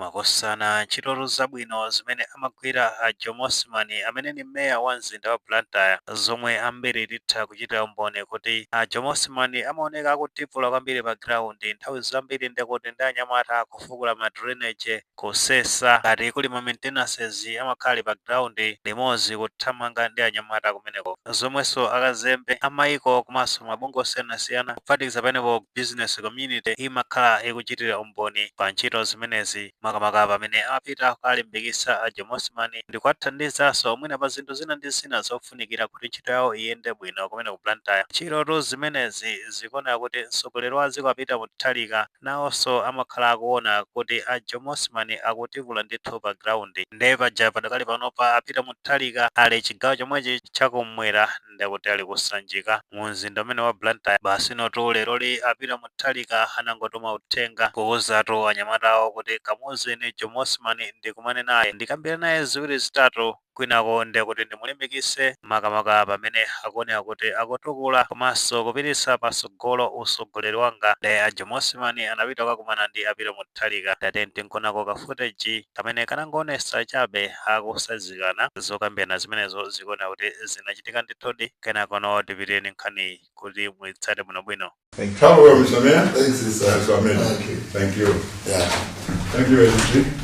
Makosana, ntchito zabwino zimene amagwira a Jomo Osman, amene ni meya wa mzinda wa Blantyre, zomwe ambiri titha kuchitira umboni kuti a Jomo Osman amaoneka akutipula kwambiri pa ground nthawi zambiri. Ndekuti ndi anyamata kufukula ma drainage, kusesa, ngati kuli ma maintenances, amakhala pa ground limodzi kuthamanga ndi anyamata kumeneko, zomwenso akazembe amayiko komanso mabungwe osiyanasiyana, kuphatikiza panepo business community, imakhala ikuchitira umboni pa ntchito zimenezi, makamaka pamene amapita kukalimbikitsa a Jomo Osman ndi kuwathandizanso mwina pa zinthu zina ndi zina zofunikira kuti ntchito yawo iyende bwino kumene ku Blantyre. Ntchitotu zimenezi zikuoneka kuti mtsogoleri wa dziko a Peter Mutharika nawonso amakhala akuona kuti a Jomo Osman akutipula ndithu pa ground. Ndiye paja padakali panopa a Peter Mutharika ali chigawo chomwechi chakummwera, ndekuti ali kusanjika mu mzinda umene wa Blantyre. Basi notu leroli a Peter Mutharika anangotuma uthenga kuwuzatu anyamata awo kuti kamuzeni Jomo Osman, ndikumane naye, ndikambire naye ziwiri zitatu, kwinako ndekuti ndimulimbikitse, makamaka pamene akuoneka kuti akutukula komanso kupititsa patsogolo utsogoleri wanga. Ndi a Jomo Osman anapita kukakumana ndi a Peter Mutharika. Tate tinkonako ka footage kamene kanangoonesa chabe akusazikana. Zokambirana zimenezo zikuoneka kuti zinachitika ndithudi. Kenakono tipiteni nkhani kuti muitsate bwinobwino. Thank you. Travel well, Mr. Mayor. Thanks, sir. Thanks for meeting. Thank you. Thank you. Yeah. Thank you, ADG.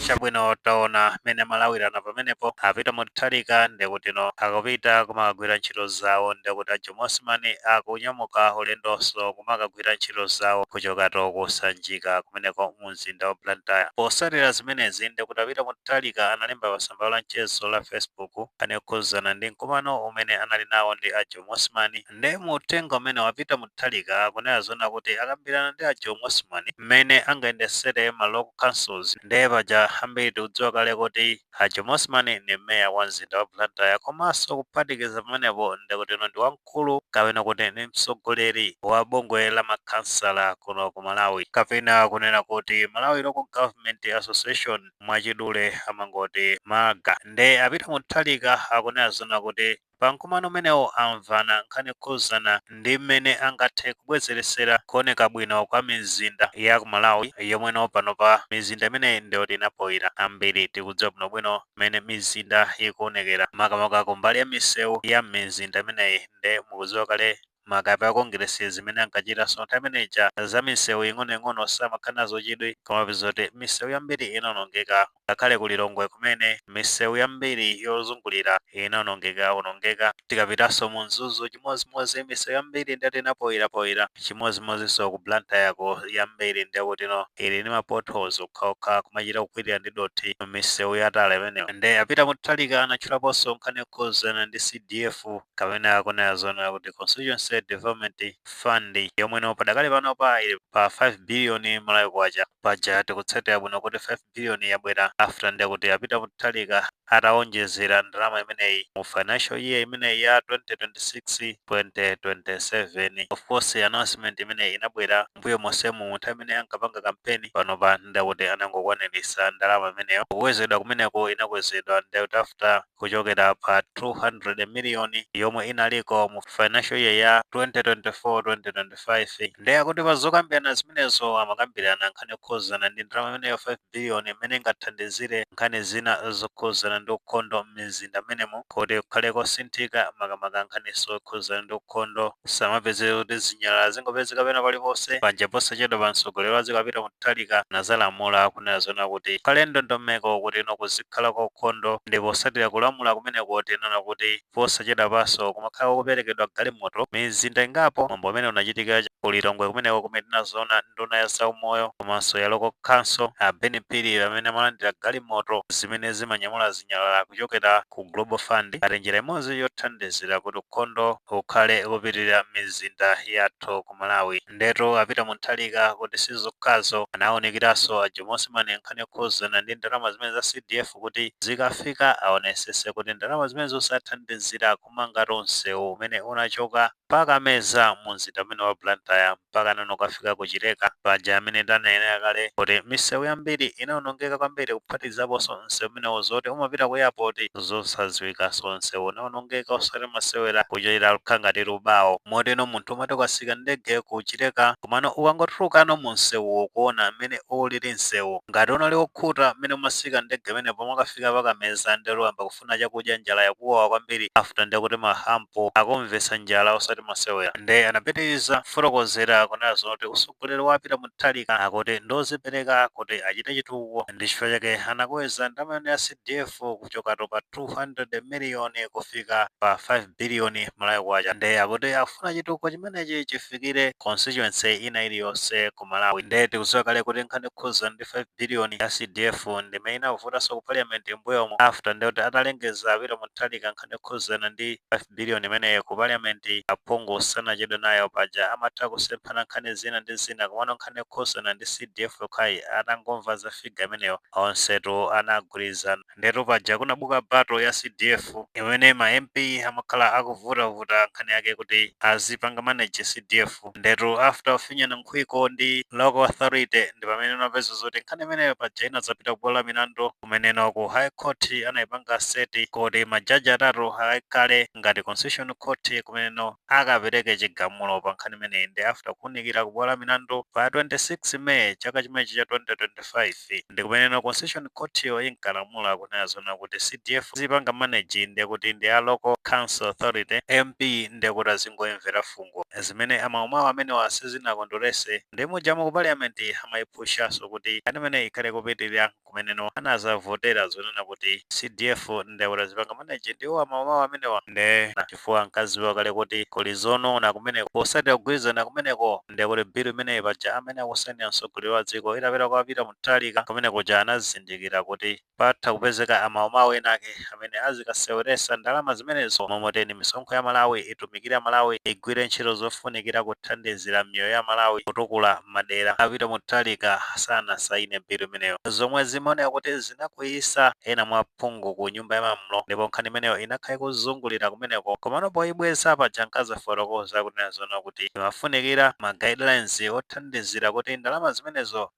Chabwino, taona mene malawirana pamenepo. Apita Mutharika ndekutino akupita kumakagwira ntchito zawo, ndekuti a Jomo Osman akunyamuka ulendonso kumakagwira ntchito zawo kuchokato kusanjika kumeneko mu mzinda wa Blantyre. Posatira zimenezi, ndekuti a Peter Mutharika analemba pa tsamba la mchezo la Facebook anakhuzana ndi mkumano umene anali nawo ndi a Jomo Osman. Ndi mu uthenga umene wa Peter Mutharika kunena zona kuti akambirana ndi a Jomo Osman mmene angayendesere ma local councils. Ndiye paja ambiri tikudziwa kale kuti a Jomo Osman ndi meya wa mzinda wa Blantyre, komanso kuphatikiza pamenepo ndikuti ino ndi wamkulu kapena kuti ndi mtsogoleri wa bungwe la makhansala kuno ku Malawi, kapena kunena kuti Malawi Local Government Association, mwachidule amangoti MALGA. Nde a Peter Mutharika akunena zona kuti pa mkumano umenewo amvana nkhani yokhuzana ndi mmene angathe kubwezeresera kuoneka bwino kwa mizinda ya ku Malawi, yomweno panopa mizinda imeneyi ndiyoti inapoyera. Ambiri tikudziwa bwinobwino mmene mizinda ikuonekera, makamaka kumbali ya misewu ya mizinda imeneyi. Nde mukudziwa kale makape a Congress zimene ankachitanso nthawi imeneja za misewu ing'onoing'ono, samakhala nazo chidwi, koma kuti misewu yambiri inawonongeka. Ngakhale ku Lilongwe kumene misewu yambiri yozungulira inawonongeka wonongeka. Tikapitanso mu Mzuzu chimodzimodzi, misewu yambiri ndati inapoyerapoyera. Chimodzimodzinso ku Blantyre, yambiri ndiyakutino ili ndi ma potholes okhaokha, kumachita kukwirira ndi dothi misewu yatala imeneyo. Nde a Peter Mutharika anatchulaponso nkhani yokhuzana ndi CDF, kapena kunena zona kuti Constituency Development Fund, yomweno padakali panopa ili pa 5 billion Malawi kwacha. Paja tikutsatira bwino kuti 5 billion yabwera after ndekuti a Peter Mutharika atawonjezera ndalama imeneyi mu financial year imeneyi ya 2026 2027. Of course, announcement imeneyi inabwera mbuyo monsemu nthawi imene ankapanga kampeni. Panopa ndekuti anangokwanirisa ndalama imeneyo. Kukwezedwa kumeneko inakwezedwa ndekuti after kuchokera pa 200 million yomwe inaliko mu financial year ya 2024 2025. Ndiye akuti pa zokambirana zimenezo amakambirana nkhani yokhuzana ndi ndalama imeneyo 5 billion, imene ingathandizire nkhani zina zokhuzana ndi ukhondo m'mizinda menemo, kuti kukhale kosinthika, makamaka nkhaniso yokhuzana ndi ukhondo, samapezeka kuti zinyalala zingopezeka pena paliponse. Paja posachedwa pa mtsogoleri wa dziko a Peter Mutharika nazalamula kunena zona kuti khale ndondomeko kuti ino kuzikhala kwa ukhondo. Ndipo posatira kulamula kumeneko, tinaona kuti posachedwa paso kumakhala kuperekedwa galimoto mizinda ingapo. Mwambo umene unachitika ku Lilongwe kumeneko, kumene tinazoona nduna ya zaumoyo komanso ya local council a Ben Phiri pamene amalandira galimoto zimene zimanyamula zinyalala kuchokera ku Global Fund, ati njira imodzi yothandizira kuti ukhondo ukhale kupitirira mizinda yathu ku Malawi. Ndeto a Peter Mutharika kuti sizokhazo, anaonekeranso a Jomo Osman nkhani yokhuzana ndi ndalama zimene za CDF, kuti zikafika aonesese kuti ndalama zimene zosathandizira kumanga msewu umene unachoka mpaka Meza mu mzinda umene wa Blantyre mpaka nano kafika ku Chileka. Paja amene tanenera kale kuti misewu yambiri inawonongeka kwambiri, kuphatikizaponso msewu umenewo zoti umapita Kupita ku airport zosadziwikanso, msewu unawonongeka osati masewera, kuchita kukhala ngati lubawo. Moteno munthu umati ukasika ndege kuchileka, komano ukangotulukano mu msewuwo kuona mmene ulili msewu, ngati unali wokhuta mmene umasika ndege imene, pomwe ukafika pakameza ndelo uyamba kufuna chakudya, njala yakuwawa kwambiri, after ndekuti ma hump akumvetsa njala osati masewera. Nde anapitiriza kufotokozera kunazo kuti usogoleri wa Peter Mutharika akuti ndozipereka kuti achite chitukuko, ndi chifukwa chake anakweza ndalama ya CDF kuchokatu pa 200 miliyoni kufika pa 5 biliyoni Malawi kwacha. Nde akuti afuna chitukuko chimenechi chifikire constituency ina iliyonse ku Malawi. Nde tikudziwa kale kuti nkhani yokhuza ndi 5 biliyoni ya CDF ndimene inavutanso ku parliament mbuyomo, after ndekuti atalengeza Peter Mutharika nkhani yokhuzana ndi 5 biliyoni imeneyo ku parliament, aphungu sanachedwe nayo. Paja amatha kusemphana nkhani zina ndi zina, komano nkhani yokhuzana ndi CDF yokhayi, atangomva za figure imeneyo onsetu anagwirizana. Ndetu paja kunabuka battle ya CDF imene ma MP amakhala akuvutavuta nkhani yake kuti azipanga manage CDF. Ndetu after kufinyana nkhwiko ndi local authority, ndi pamene unapeza zoti nkhani imeneyo paja inadzapita kubwalo la milandu, kumeneno ku High Court anayipanga set kuti majaji atatu akhale ngati Constitutional Court, kumeneno akapereke chigamulo pa nkhani imeneyi. Ndi after kuwunikira kubwalo la milandu pa 26 May chaka chimenechi cha 2025, ndi kumeneno Constitution Court yo inkalamula kunena zona kuti CDF zipanga manage ndekuti ndi a local council authority, MP ndekuti azingoimvera fungo. Zimene amaumawo amenewa sizinakondwerese, ndi mujamo ku parliament amayipushanso kuti nkhani imeneyi ikhale kupitirira, kumeneno anazavotera zonena kuti CDF ndekuti azipanga manage ndiwo amaumawo amenewa. Nde chifukwa nkaziwa kale kuti kuli zonona kumeneko, posatira kugwirizana kumeneko, ndekuti bill imeneyi paja amene akusainira mtsogoleri wa dziko itapita kwa Peter Mutharika kumene kuja, anazindikira kuti patha kupezeka amaumawo ena ake amene azikaseweresa ndalama zimenezo, momoteni misonkho ya Malawi itumikire Malawi, igwire ntchito zofunikira kuthandizira miyoyo ya Malawi, kutukula madera. A Peter Mutharika sanasaine bill imeneyo, zomwe zimaoneka kuti zinakwiyisa ena mwa phungu ku nyumba ya malamulo, ndipo nkhani imeneyo inakhala ikuzungulira kumeneko. Komano poyibweza paja nkazafotokoza kunena zona kuti imafunikira ma guidelines othandizira kuti ndalama zimenezo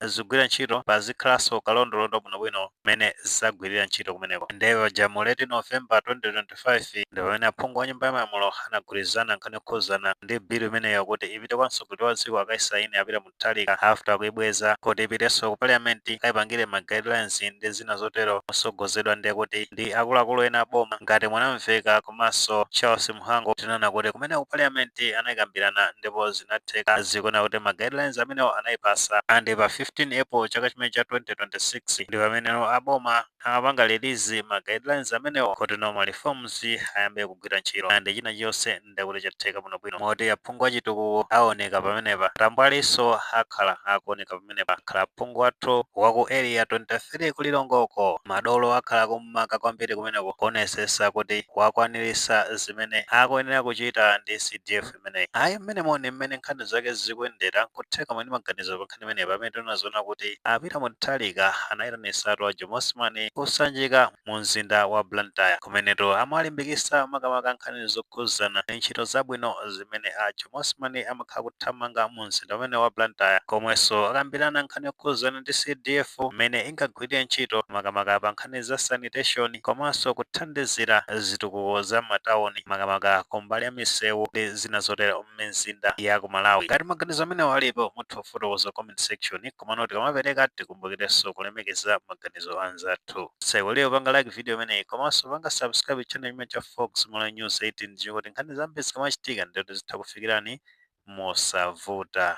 zigwire ntchito, pazikhalanso kalondolondo bwinobwino mmene zagwirira ntchito kumeneko. Ndipo paja mu late November 2025 ndi pamene aphungu a nyumba ya malamulo anagwirizana nkhani yokhuzana ndi bill imeneyo kuti ipite kwa mtsogoleri wa dziko akaisaine a Peter Mutharika, after kuibweza kuti ipitenso ku parliament kayipangire ma guidelines ndi zina zotero, kusogozedwa ndiye kuti ndi akuluakulu ena aboma ngati Mwanamveka komanso Charles Mhango. Tinaona kuti kumene ku parliament anayikambirana ndipo zinatheka, zikuona kuti ma guidelines amenewo anayipasa. And pa 15 April chaka chimene cha 2026 ndi pamene aboma amapanga release ma guidelines amenewo kuti no ma reforms ayambe kugwira ntchito, and china chonse ndekuti chatheka bwinobwino, moti aphungu achitukuko aoneka pamenepa, tambwalinso akhala akuoneka pamenepa, akhala aphungu athu waku Area 23 kulilongoko, madolo akhala kumaka kwambiri kumeneko kuonesesa kuti wakwanirisa zimene akuyenera kuchita ndi CDF imeneyi. Ayi, mmenemo ni mmene nkhani zake zikuyendera. Kutheka mwini maganizo pa nkhani imeneyi, pamene tinazoona kuti a Peter Mutharika anayitanitsatu a Jomo Osman kusanjika mu mzinda wa Blantyre, kumeneto amalimbikisa makamaka nkhani zokhuzana ndi ntchito zabwino zimene a Jomo Osman amakhala kuthamanga mu mzinda umene wa Blantyre, komwenso akambirana nkhani yokhuzana ndi CDF mmene ingagwirire ntchito makamaka pa nkhani za sanitation komanso kuthandizira zitukuko za matawuni, makamaka kumbali ya misewu ndi zina zotero m'mizinda ya ku Malawi. Ngati maganizo amenewo alipo, mutha kufotokoza comment section, komano tikamapereka tikumbukirenso kulemekeza maganizo anzathu. Saiwalire panga like video imeneyi komanso panga subscribe channel chimene cha Fox Malawi News 18, kuti nkhani zambiri zikamachitika ndikuti zitha kufikirani mosavuta.